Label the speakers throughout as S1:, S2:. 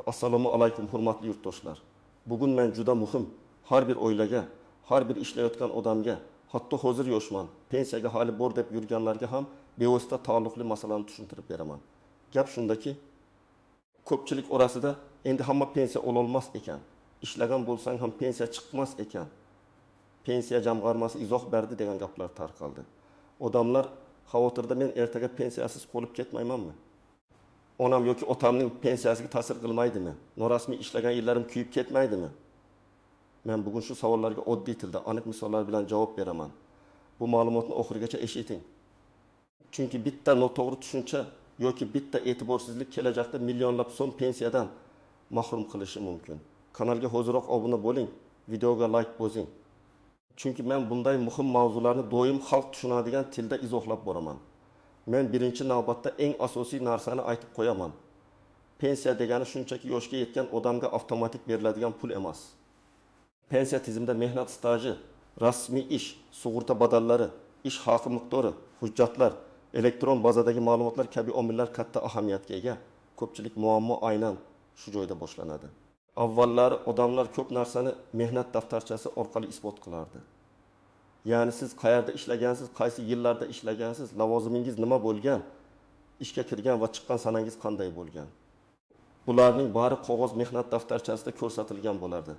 S1: Assalomu alaykum, hurmatli yurtdoshlar. Bugun men juda muhim, har bir oilaga, har bir ishlayotgan odamga, hatto hozir yoshman, pensiyaga hali bor deb yurganlarga ham bevosita taalluqli masalani tushuntirib beraman. Gap shundaki, ko'pchilik orasida endi hamma pensiya ololmas ekan, ishlagan bo'lsang ham pensiya chiqmas ekan, pensiya jamg'armasi izoh berdi degan gaplar tarqaldi. Odamlar xavotirda, men ertaga pensiyasiz qolib ketmaymanmi? Onam yoki otamning pensiyasiga ta'sir qilmaydimi? Norasmiy ishlagan yillarim kuyib ketmaydimi? Men bugun shu savollarga oddiy tilda, aniq misollar bilan javob beraman. Bu ma'lumotni oxirigacha eshiting. Chunki bitta noto'g'ri tushuncha yoki bitta e'tiborsizlik kelajakda millionlab so'm pensiyadan mahrum qilishi mumkin. Kanalga hoziroq obuna bo'ling, videoga like bosing. Chunki men bunday muhim mavzularni doim xalq tushunadigan tilda izohlab boraman. Men birinchi navbatda eng asosiy narsani aytib qo'yaman. Pensiya degani shunchaki yoshga yetgan odamga avtomatik beriladigan pul emas. Pensiya tizimida mehnat staji, rasmiy ish, sug'urta badallari, ish haqi miqdori, hujjatlar, elektron bazadagi ma'lumotlar kabi omillar katta ahamiyatga ega. Ko'pchilik muammo aynan shu joyda boshlanadi. Avvallari odamlar ko'p narsani mehnat daftarchasi orqali isbot qilardi. Ya'ni siz qayerda ishlagansiz, qaysi yillarda ishlagansiz, lavozimingiz nima bo'lgan, ishga kirgan va chiqqan sanangiz qanday bo'lgan. Bularning bari qog'oz mehnat daftarchasida ko'rsatilgan bo'lardi.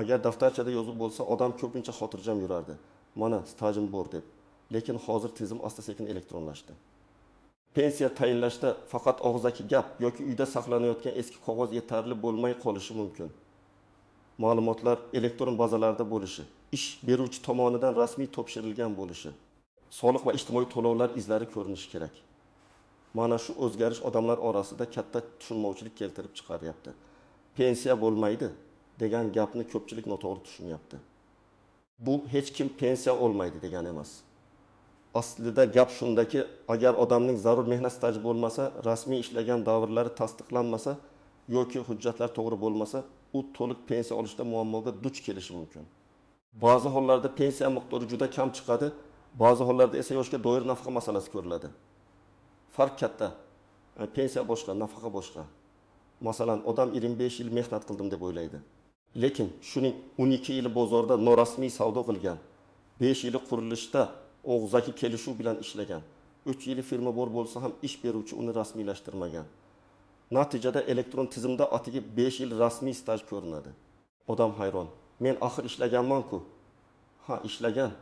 S1: Agar daftarchada yozuv bo'lsa, odam ko'pincha xotirjam yurardi. Mana stajim bor deb. Lekin hozir tizim asta-sekin elektronlashdi. Pensiya tayinlashda faqat og'zaki gap yoki uyda saqlanayotgan eski qog'oz yetarli bo'lmay qolishi mumkin. Ma'lumotlar elektron bazalarda bo'lishi, ish beruvchi tomonidan rasmiy topshirilgan bo'lishi, soliq va ijtimoiy to'lovlar izlari ko'rinishi kerak. Mana shu o'zgarish odamlar orasida katta tushunmovchilik keltirib chiqaryapti. Pensiya bo'lmaydi degan gapni ko'pchilik noto'g'ri tushunyapti. Bu hech kim pensiya olmaydi degani emas. Aslida gap shundaki, agar odamning zarur mehnat staji bo'lmasa, rasmiy ishlagan davrlari tasdiqlanmasa yoki hujjatlar to'g'ri bo'lmasa, u to'liq pensiya olishda muammoga duch kelishi mumkin. Ba'zi hollarda pensiya miqdori juda kam chiqadi, ba'zi hollarda esa yoshga doir nafaqa masalasi ko'riladi. Farq katta. Pensiya boshqa, nafaqa boshqa. Masalan, odam 25 yil mehnat qildim deb o'ylaydi. Lekin shuning 12 yili bozorda norasmiy savdo qilgan, 5 yili qurilishda og'zaki kelishuv bilan ishlagan, 3 yili firma bor bo'lsa ham ish beruvchi uni rasmiylashtirmagan. Natijada elektron tizimda atigi 5 yil rasmiy staj ko'rinadi. Odam hayron. Men axir ishlaganman-ku. Ha, ishlagan.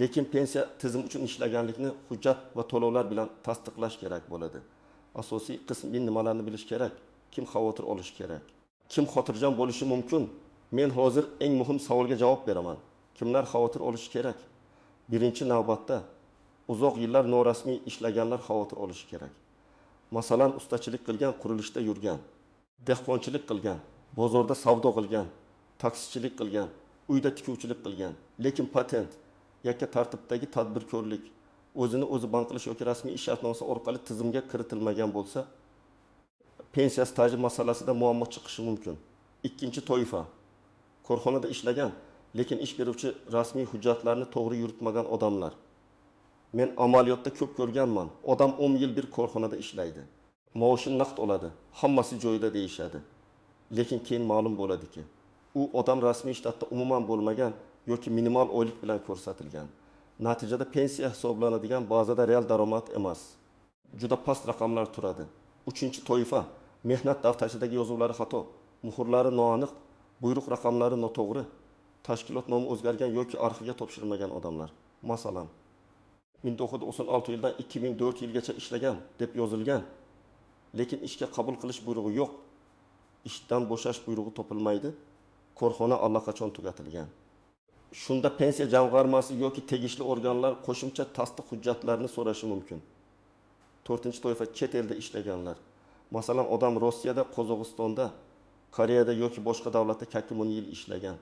S1: Lekin pensiya tizim uchun ishlaganlikni hujjat va to'lovlar bilan tasdiqlash kerak bo'ladi. Asosiy qismi nimalarni bilish kerak? Kim xavotir olishi kerak? Kim xotirjam bo'lishi mumkin? Men hozir eng muhim savolga javob beraman. Kimlar xavotir olishi kerak? Birinchi navbatda uzoq yillar norasmiy ishlaganlar xavotir olishi kerak. Masalan, ustachilik qilgan, qurilishda yurgan, dehqonchilik qilgan, bozorda savdo qilgan, taksichilik qilgan, uyda tikuvchilik qilgan, lekin patent, yakka tartibdagi tadbirkorlik, o'zini o'zi band qilish yoki rasmiy ish shartnomasi orqali tizimga kiritilmagan bo'lsa, pensiya staji masalasida muammo chiqishi mumkin. Ikkinchi toifa, korxonada ishlagan, lekin ish beruvchi rasmiy hujjatlarni to'g'ri yuritmagan odamlar. Men amaliyotda ko'p ko'rganman. Odam 10 yil bir korxonada ishlaydi. Maoshini naqd oladi, hammasi joyida deyishadi. Lekin keyin ma'lum bo'ladiki, u odam rasmiy shtatda umuman bo'lmagan yoki minimal oylik bilan ko'rsatilgan. Natijada pensiya hisoblanadigan bazada real daromad emas. Juda past raqamlar turadi. Uchinchi toifa, mehnat daftarchadagi yozuvlari xato, muhrlari noaniq, buyruq raqamlari noto'g'ri, tashkilot nomi o'zgargan yoki arxivga topshirilmagan odamlar. Masalan, 1996 yildan 2004 yilgacha ishlagan deb yozilgan, lekin ishga qabul qilish buyrug'i yo'q, ishdan bo'shash buyrug'i topilmaydi, korxona allaqachon tugatilgan. Shunda pensiya jamg'armasi yoki tegishli organlar qo'shimcha tasdiq hujjatlarini so'rashi mumkin. To'rtinchi toifa, chet elda ishlaganlar. Masalan, odam Rossiyada, Qozog'istonda, Koreyada yoki boshqa davlatda kakim 10 yil ishlagan.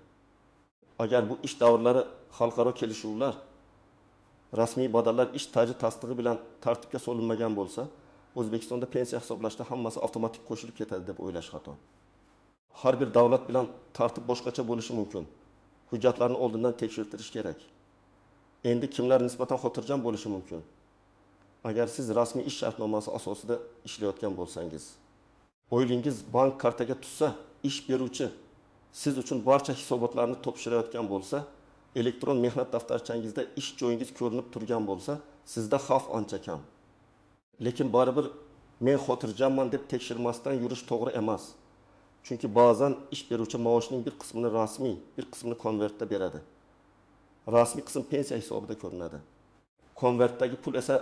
S1: Agar bu ish davrlari xalqaro kelishuvlar, rasmiy badallar ish staji tasdig'i bilan tartibga solinmagan bo'lsa, O'zbekistonda pensiya hisoblashda hammasi avtomatik qo'shilib ketadi deb o'ylash xato. Har bir davlat bilan tartib boshqacha bo'lishi mumkin. Hujjatlarni oldindan tekshirtirish kerak. Endi kimlar nisbatan xotirjam bo'lishi mumkin? Agar siz rasmiy ish shartnomasi asosida ishlayotgan bo'lsangiz, Oyligingiz bank kartaga tushsa, ish beruvchi siz uchun barcha hisobotlarni topshirayotgan bo'lsa, elektron mehnat daftarchangizda ish joyingiz ko'rinib turgan bo'lsa, sizda xavf ancha kam. Lekin baribir men xotirjamman deb tekshirmasdan yurish to'g'ri emas. Chunki ba'zan ish beruvchi maoshning bir qismini rasmiy, bir qismini konvertda beradi. Rasmiy qism pensiya hisobida ko'rinadi. Konvertdagi pul esa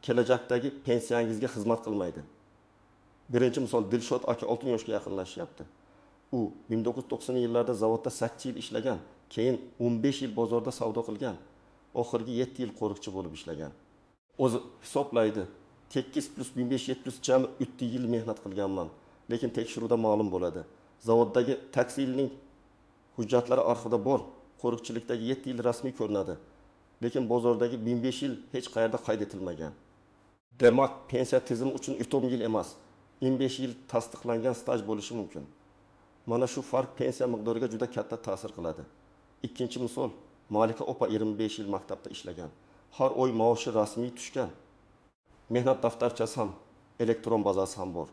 S1: kelajakdagi pensiyangizga xizmat qilmaydi. Birinchi misol, Dilshod aka 6 yoshga yaqinlashyapti. U 1990-yillarda zavodda 8 yil ishlagan, keyin 15 yil bozorda savdo qilgan, oxirgi 7 yil qo'riqchi bo'lib ishlagan. O'zi hisoblaydi, 8 plus 15 7 plus jami 3 yil mehnat qilganman. Lekin tekshiruvda ma'lum bo'ladi. Zavoddagi taksi yilning hujjatlari arxivda bor, qo'riqchilikdagi 7 yil rasmiy ko'rinadi. Lekin bozordagi 15 yil hech qayerda qayd etilmagan. Demak, pensiya tizimi uchun 10 yil emas, 15 yil tasdiqlangan staj bo'lishi mumkin. Mana shu farq pensiya miqdoriga juda katta ta'sir qiladi. Ikkinchi misol, Malika opa 25 yil maktabda ishlagan. Har oy maoshi rasmiy tushgan. Mehnat daftarchasi ham, elektron bazasi ham bor.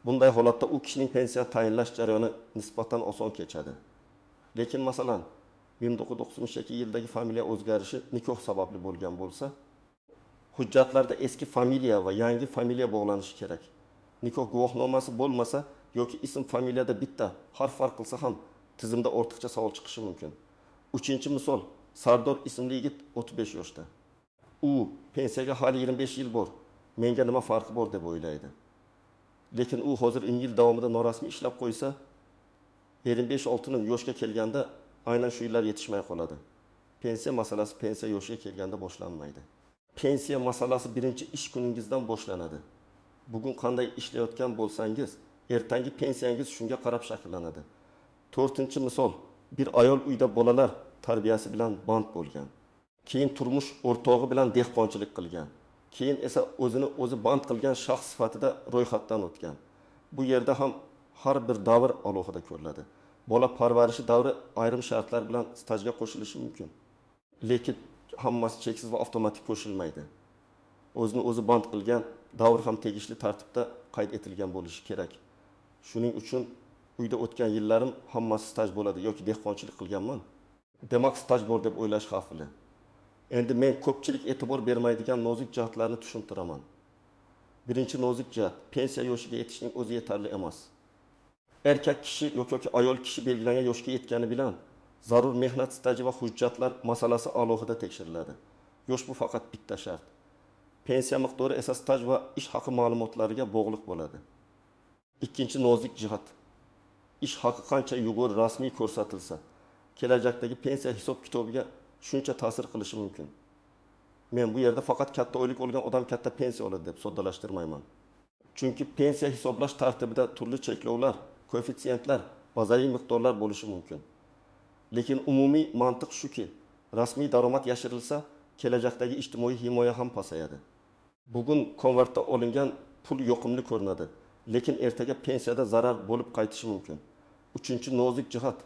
S1: Bunday holatda u kishining pensiya tayinlash jarayoni nisbatan oson kechadi. Lekin masalan, 1992 yildagi familiya o'zgarishi nikoh sababli bo'lgan bo'lsa, hujjatlarda eski familiya va yangi familiya bog'lanishi kerak. Nikoh guvohnomasi bo'lmasa yoki ism familiyada bitta harf farq qilsa ham tizimda ortiqcha savol chiqishi mumkin. Uchinchi misol, Sardor ismli yigit 35 yoshda. U pensiyaga hali 25 yil bor, menga nima farqi bor deb o'ylaydi. Lekin u hozir 10 yil davomida norasmiy ishlab qo'ysa, 25 oltini yoshga kelganda aynan shu yillar yetishmay qoladi. Pensiya masalasi pensiya yoshiga kelganda boshlanmaydi. Pensiya masalasi birinchi ish kuningizdan boshlanadi. Bugun qanday ishlayotgan bo'lsangiz, ertangi pensiyangiz shunga qarab shakllanadi. To'rtinchi misol, bir ayol uyda bolalar tarbiyasi bilan band bo'lgan. Keyin turmush o'rtog'i bilan dehqonchilik qilgan. Keyin esa o'zini o'zi band qilgan shaxs sifatida ro'yxatdan o'tgan. Bu yerda ham har bir davr alohida ko'riladi. Bola parvarishi davri ayrim shartlar bilan stajga qo'shilishi mumkin. Lekin hammasi cheksiz va avtomatik qo'shilmaydi. O'zini o'zi band qilgan davr ham tegishli tartibda qayd etilgan bo'lishi kerak. Shuning uchun uyda o'tgan yillarim hammasi staj bo'ladi yoki dehqonchilik qilganman, demak staj bor deb o'ylash xavfli. Endi men ko'pchilik e'tibor bermaydigan nozik jihatlarni tushuntiraman. Birinchi nozik jihat, pensiya yoshiga yetishning o'zi yetarli emas. Erkak kishi yoki ayol kishi belgilangan yoshga yetgani bilan zarur mehnat staji va hujjatlar masalasi alohida tekshiriladi. Yosh bu faqat bitta shart. Pensiya miqdori esa staj va ish haqi ma'lumotlariga bog'liq bo'ladi. Ikkinchi nozik jihat, ish haqi qancha yuqori rasmiy ko'rsatilsa, kelajakdagi pensiya hisob kitobiga shuncha ta'sir qilishi mumkin. Men bu yerda faqat katta oylik olgan odam katta pensiya oladi deb soddalashtirmayman. Chunki pensiya hisoblash tartibida turli cheklovlar, koeffitsiyentlar, bazaviy miqdorlar bo'lishi mumkin. Lekin umumiy mantiq shuki, rasmiy daromad yashirilsa, kelajakdagi ijtimoiy himoya ham pasayadi. Bugun konvertda olingan pul yoqimli ko'rinadi, lekin ertaga pensiyada zarar bo'lib qaytishi mumkin. Uchinchi nozik jihat,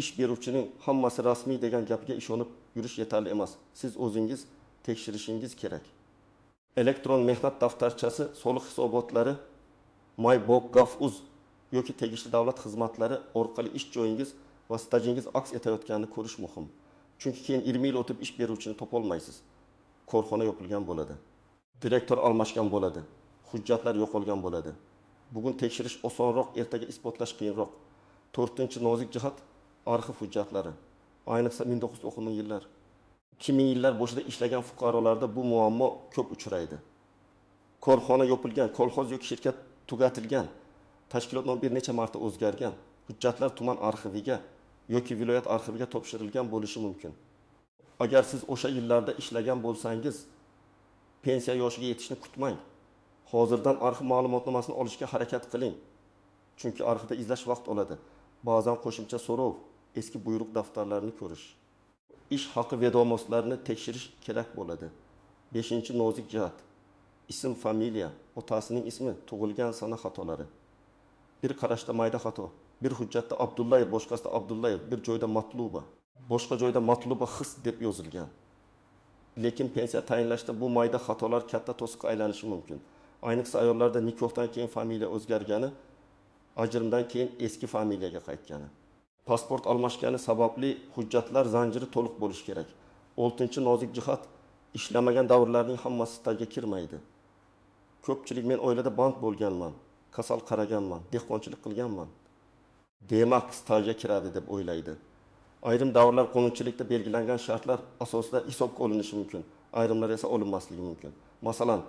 S1: ish beruvchining hammasi rasmiy degan gapiga ishonib yurish yetarli emas. Siz o'zingiz tekshirishingiz kerak. Elektron mehnat daftarchasi, soliq hisobotlari, my.gov.uz yoki tegishli davlat xizmatlari orqali ish joyingiz va stajingiz aks etayotganini ko'rish muhim. Chunki keyin 20 yil o'tib ish beruvchini topolmaysiz. Korxona yopilgan bo'ladi. Direktor almashgan bo'ladi. Hujjatlar yo'qolgan bo'ladi. Bugun tekshirish osonroq, ertaga isbotlash qiyinroq. To'rtinchi nozik jihat, arxiv hujjatlari. Ayniqsa 1990 yillar, 2000 yillar boshida ishlagan fuqarolarda bu muammo ko'p uchraydi. Korxona yopilgan, kolxoz yoki shirkat tugatilgan, tashkilot nomi bir necha marta o'zgargan, hujjatlar tuman arxiviga yoki viloyat arxiviga topshirilgan bo'lishi mumkin. Agar siz o'sha yillarda ishlagan bo'lsangiz, pensiya yoshiga yetishni kutmang. Hozirdan arxiv ma'lumotnomasini olishga harakat qiling. Chunki arxivda izlash vaqt oladi. Ba'zan qo'shimcha so'rov, eski buyruq daftarlarini ko'rish, ish haqi vedomostlarini tekshirish kerak bo'ladi. Beshinchi nozik jihat, ism, familiya, otasining ismi, tug'ilgan sana xatolari. Bir qarashda mayda xato. Bir hujjatda Abdullayev, boshqasida Abdullayev, bir joyda Matluba, boshqa joyda Matluba his deb yozilgan. Lekin pensiya tayinlashda bu mayda xatolar katta to'siqqa aylanishi mumkin. Ayniqsa ayollarda nikohdan keyin familiya o'zgargani Ajrimdan keyin eski familiyaga qaytgani. Pasport almashgani sababli hujjatlar zanjiri to'liq bo'lishi kerak. Oltinchi nozik jihat: ishlamagan davrlarning hammasi stajga kirmaydi. Ko'pchilik men oilada band bo'lganman, kasal qaraganman, dehqonchilik qilganman, demak stajga kiradi deb o'ylaydi. Ayrim davrlar qonunchilikda belgilangan shartlar asosida hisobga olinishi mumkin, ayrimlar esa olinmasligi mumkin. Masalan,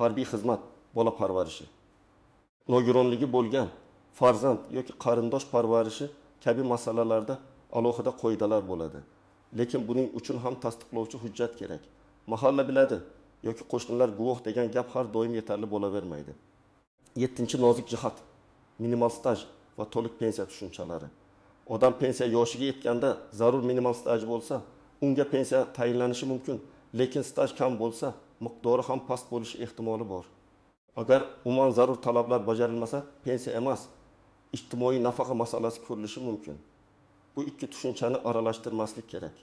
S1: harbiy xizmat, bola parvarishi, nogironligi bo'lgan farzand yoki qarindosh parvarishi kabi masalalarda alohida qoidalar bo'ladi. Lekin buning uchun ham tasdiqlovchi hujjat kerak. Mahalla biladi yoki qo'shnilar guvoh degan gap har doim yetarli bo'lavermaydi. Yettinchi nozik jihat: minimal staj va to'liq pensiya tushunchalari. Odam pensiya yoshiga yetganda zarur minimal staj bo'lsa, unga pensiya tayinlanishi mumkin, lekin staj kam bo'lsa, miqdori ham past bo'lishi ehtimoli bor. Agar umuman zarur talablar bajarilmasa, pensiya emas, ijtimoiy nafaqa masalasi ko'rilishi mumkin. Bu ikki tushunchani aralashtirmaslik kerak.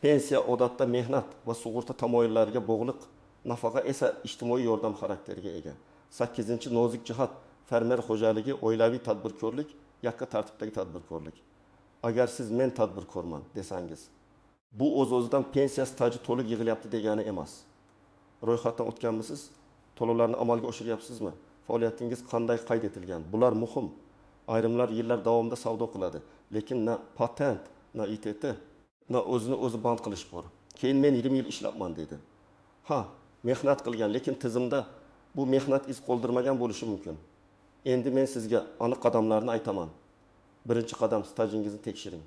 S1: Pensiya odatda mehnat va sug'urta tamoyillariga bog'liq, nafaqa esa ijtimoiy yordam xarakteriga ega. Sakkizinchi nozik jihat: fermer xo'jaligi, oilaviy tadbirkorlik, yakka tartibdagi tadbirkorlik. Agar siz men tadbirkorman desangiz, bu o'z-o'zidan pensiya staji to'liq yig'ilyapti degani emas. Ro'yxatdan o'tganmisiz? To'lovlarni amalga oshiryapsizmi? Faoliyatingiz qanday qayd etilgan? Bular muhim. Ayrimlar yillar davomida savdo qiladi, lekin na patent, na ITT, na o'zini o'zi band qilish bor. Keyin men 20 yil ishlabman dedi. Ha, mehnat qilgan, lekin tizimda bu mehnat iz qoldirmagan bo'lishi mumkin. Endi men sizga aniq qadamlarni aytaman. Birinchi qadam: stajingizni tekshiring.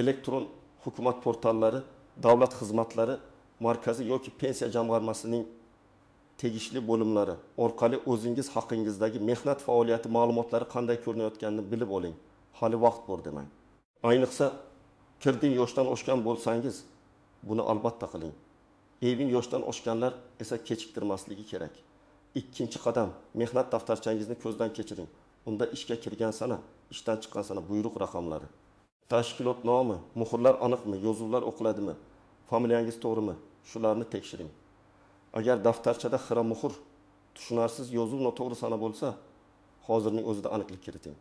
S1: Elektron hukumat portallari, davlat xizmatlari markazi yoki pensiya jamg'armasining tegishli bo'limlari orqali o'zingiz haqingizdagi mehnat faoliyati ma'lumotlari qanday ko'rinayotganini bilib oling. Hali vaqt bor demang. Ayniqsa kirding yoshdan oshgan bo'lsangiz, buni albatta qiling. Evin yoshdan oshganlar esa kechiktirmasligi kerak. Ikkinchi qadam: mehnat daftarchangizni ko'zdan kechiring. Unda ishga kirgan sana, ishdan chiqqan sana, buyruq raqamlari, tashkilot nomi, muhrlar aniqmi, yozuvlar o'qiladimi, familiyangiz to'g'rimi, shularni tekshiring. Agar daftarchada xira muhr, tushunarsiz yozuv, noto'g'ri sana bo'lsa, hozirning o'zida aniqlik kiriting.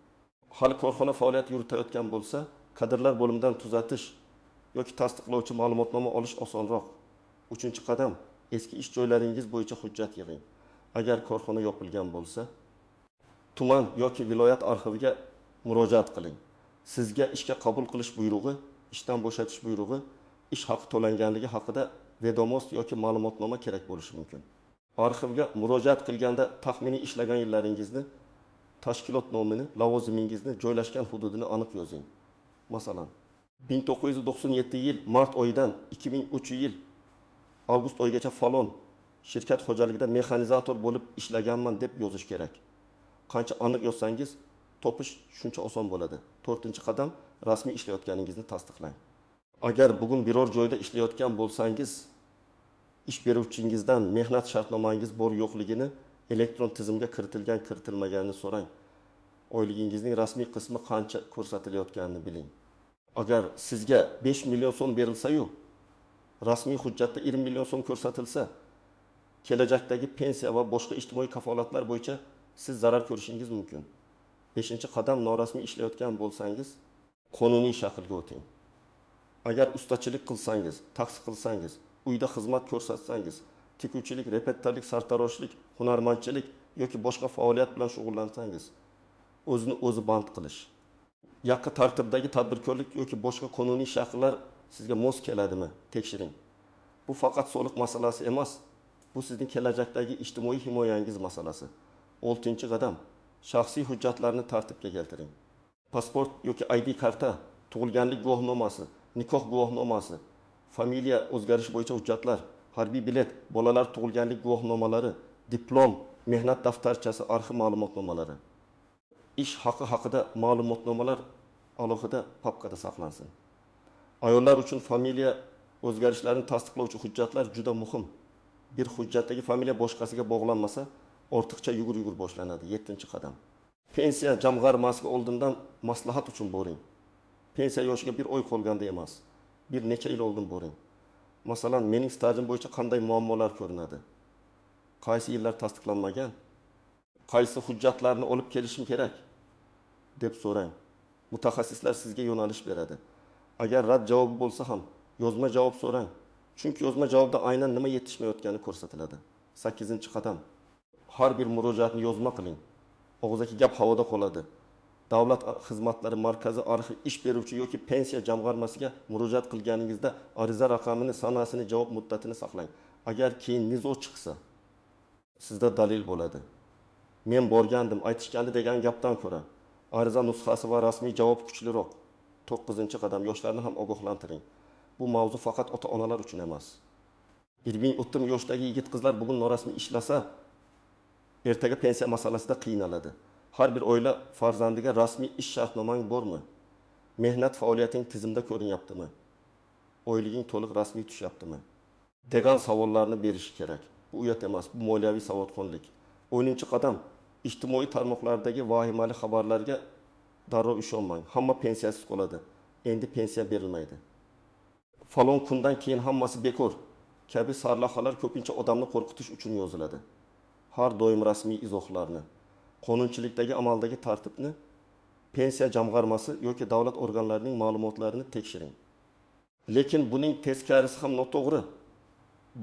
S1: Hali korxona faoliyat yuritayotgan bo'lsa, kadrlar bo'limidan tuzatish yoki tasdiqlovchi ma'lumotnoma olish osonroq. Uchinchi qadam: eski ish joylaringiz bo'yicha hujjat yig'ing. Agar korxona yopilgan bo'lsa, tuman yoki viloyat arxiviga murojaat qiling. Sizga ishga qabul qilish buyrug'i, ishdan bo'shatish buyrug'i, ish haqi to'langanligi haqida vedomost yoki ma'lumotnoma kerak bo'lishi mumkin. Arxivga murojaat qilganda taxminiy ishlagan yillaringizni, tashkilot nomini, lavozimingizni, joylashgan hududini aniq yozing. Masalan, 1997 yil mart oyidan 2003 yil avgust oyigacha falon shirkat xo'jaligida mexanizator bo'lib ishlaganman deb yozish kerak. Qancha aniq yozsangiz, topish shuncha oson bo'ladi. To'rtinchi qadam: rasmiy ishlayotganingizni tasdiqlang. Agar bugun biror joyda ishlayotgan bo'lsangiz, ish beruvchingizdan mehnat shartnomangiz bor yo'qligini, elektron tizimga kiritilgan kiritilmaganini so'rang. Oyligingizning rasmiy qismi qancha ko'rsatilayotganini biling. Agar sizga 5 million so'm berilsa-yu, rasmiy hujjatda 20 million so'm ko'rsatilsa, kelajakdagi pensiya va boshqa ijtimoiy kafolatlar bo'yicha siz zarar ko'rishingiz mumkin. Beshinchi qadam: norasmiy ishlayotgan bo'lsangiz, qonuniy shaklga o'ting. Agar ustachilik qilsangiz, taksi qilsangiz, uyda xizmat ko'rsatsangiz, tikuvchilik, repetitorlik, sartaroshlik, hunarmandchilik yoki boshqa faoliyat bilan shug'ullansangiz, o'zini o'zi band qilish, yakka tartibdagi tadbirkorlik yoki boshqa qonuniy shakllar sizga mos keladimi, tekshiring. Bu faqat soliq masalasi emas, bu sizning kelajakdagi ijtimoiy himoyangiz masalasi. Oltinchi qadam: shaxsiy hujjatlarni tartibga keltiring. Pasport yoki ID karta, tug'ilganlik guvohnomasi, nikoh guvohnomasi, familiya o'zgarishi bo'yicha hujjatlar, harbiy bilet, bolalar tug'ilganlik guvohnomalari, diplom, mehnat daftarchasi, arxiv ma'lumotnomalari. Ish haqi haqida ma'lumotnomalar alohida papkada saqlansin. Ayollar uchun familiya o'zgarishlarini tasdiqlovchi hujjatlar juda muhim. Bir hujjatdagi familiya boshqasiga bog'lanmasa, ortiqcha yugur-yugur boshlanadi. Yettinchi qadam: pensiya jamg'armasiga oldindan maslahat uchun boring. Pensiya yoshiga bir oy qolganda emas, bir necha yil oldin boring. Masalan, mening stajim bo'yicha qanday muammolar ko'rinadi? Qaysi yillar tasdiqlanmagan? Qaysi hujjatlarni olib kelishim kerak? deb so'rang. Mutaxassislar sizga yo'nalish beradi. Agar rad javobi bo'lsa ham, yozma javob so'rang. Chunki yozma javobda aynan nima yetishmayotgani ko'rsatiladi. Sakkizinchi qadam. Har bir murojaatni yozma qiling. Og'zaki gap havoda qoladi. Davlat xizmatlari markazi, arxiv, ish beruvchi yoki pensiya jamg'armasiga murojaat qilganingizda ariza raqamini, sanasini, javob muddatini saqlang. Agar keyin nizo chiqsa, sizda dalil bo'ladi. Men borgandim, aytishgandi degan gapdan ko'ra ariza nusxasi va rasmiy javob kuchliroq. To'qqizinchi qadam. Yoshlarni ham ogohlantiring. Bu mavzu faqat ota-onalar uchun emas. 20-30 yoshdagi yigit-qizlar bugun norasmiy ishlasa, ertaga pensiya masalasida qiynaladi. Har bir oila farzandiga rasmiy ish shartnomang bormi? Mehnat faoliyating tizimda ko'rinyaptimi? Oyliging to'liq rasmiy tushyaptimi? Degan savollarni berishi kerak. Bu uyat emas, bu moliyaviy savodxonlik. 10 qadam. Ijtimoiy tarmoqlardagi vahimali xabarlarga darrov ishonmang. Hamma pensiyasiz qoladi. Endi pensiya berilmaydi. Falon kundan keyin hammasi bekor kabi sarlavhalar ko'pincha odamni qo'rqitish uchun yoziladi. Har doim rasmiy izohlarni, qonunchilikdagi amaldagi tartibni, pensiya jamg'armasi yoki davlat organlarining ma'lumotlarini tekshiring. Lekin buning teskarisi ham noto'g'ri.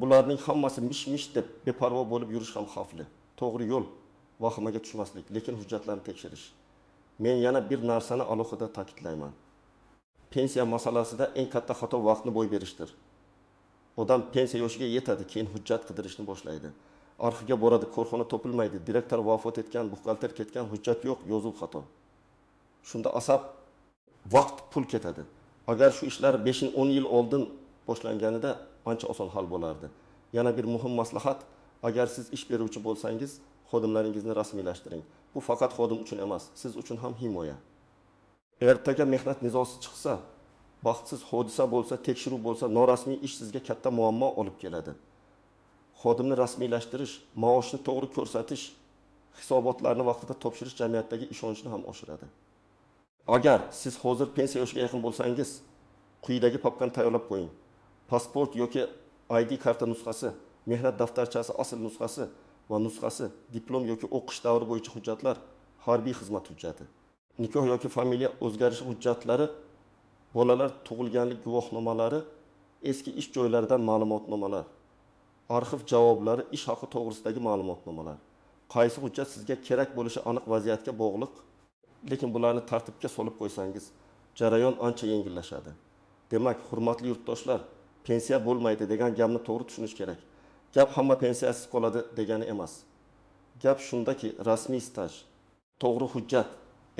S1: Bularning hammasi mish-mish deb beparvo bo'lib yurish ham xavfli. To'g'ri yo'l vahimaga tushmaslik, lekin hujjatlarni tekshirish. Men yana bir narsani alohida ta'kidlayman. Pensiya masalasida eng katta xato vaqtni boy berishdir. Odam pensiya yoshiga yetadi, keyin hujjat qidirishni boshlaydi. Arxivga boradi, korxona topilmaydi, direktor vafot etgan, buxgalter ketgan, hujjat yo'q, yozuv xato. Shunda asab, vaqt, pul ketadi. Agar shu ishlar 5-10 yil oldin boshlanganida ancha oson hal bo'lardi. Yana bir muhim maslahat, agar siz ish beruvchi bo'lsangiz, xodimlaringizni rasmiylashtiring. Bu faqat xodim uchun emas, siz uchun ham himoya. Ertaga mehnat nizosi chiqsa, baxtsiz hodisa bo'lsa, tekshiruv bo'lsa, norasmiy ish sizga katta muammo olib keladi. Xodimni rasmiylashtirish, maoshni to'g'ri ko'rsatish, hisobotlarni vaqtida topshirish jamiyatdagi ishonchni ham oshiradi. Agar siz hozir pensiya yoshiga yaqin bo'lsangiz, quyidagi papkani tayyorlab qo'ying. Pasport yoki ID karta nusxasi, mehnat daftarchasi asl nusxasi va nusxasi, diplom yoki o'qish davri bo'yicha hujjatlar, harbiy xizmat hujjati, nikoh yoki familiya o'zgarishi hujjatlari, bolalar tug'ilganlik guvohnomalari, eski ish joylaridan ma'lumotnomalar, arxiv javoblari, ish haqi to'g'risidagi ma'lumotnomalar. Qaysi hujjat sizga kerak bo'lishi aniq vaziyatga bog'liq, lekin bularni tartibga solib qo'ysangiz, jarayon ancha yengillashadi. Demak, hurmatli yurtdoshlar, pensiya bo'lmaydi degan gapni to'g'ri tushunish kerak. Gap hamma pensiyasiz qoladi degani emas. Gap shundaki, rasmiy staj, to'g'ri hujjat,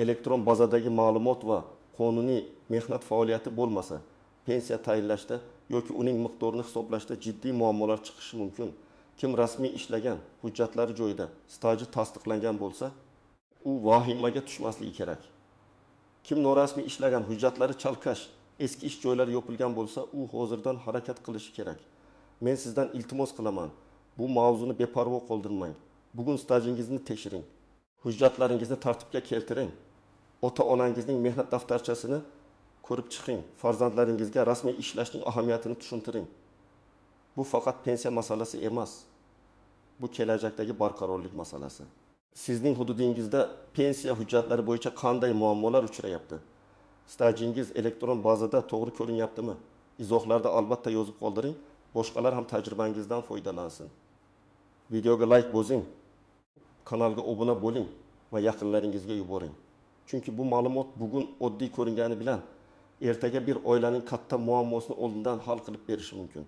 S1: elektron bazadagi ma'lumot va qonuniy mehnat faoliyati bo'lmasa, pensiya tayinlashda yoki uning miqdorini hisoblashda jiddiy muammolar chiqishi mumkin. Kim rasmiy ishlagan, hujjatlari joyida, staji tasdiqlangan bo'lsa, u vahimaga tushmasligi kerak. Kim norasmiy ishlagan, hujjatlari chalkash, eski ish joylari yopilgan bo'lsa, u hozirdan harakat qilishi kerak. Men sizdan iltimos qilaman, bu mavzuni beparvo qoldirmang. Bugun stajingizni tekshiring, hujjatlaringizni tartibga keltiring. Ota-onangizning mehnat daftarchasini ko'rib chiqing, farzandlaringizga rasmiy ishlashning ahamiyatini tushuntiring. Bu faqat pensiya masalasi emas, bu kelajakdagi barqarorlik masalasi. Sizning hududingizda pensiya hujjatlari bo'yicha qanday muammolar uchrayapti? Stajingiz elektron bazada to'g'ri ko'rinyaptimi? Izohlarda albatta yozib qoldiring, boshqalar ham tajribangizdan foydalansin. Videoga like bosing, kanalga obuna bo'ling va yaqinlaringizga yuboring. Chunki bu ma'lumot bugun oddiy ko'ringani bilan ertaga bir oilaning katta muammosini oldindan hal qilib berishi mumkin.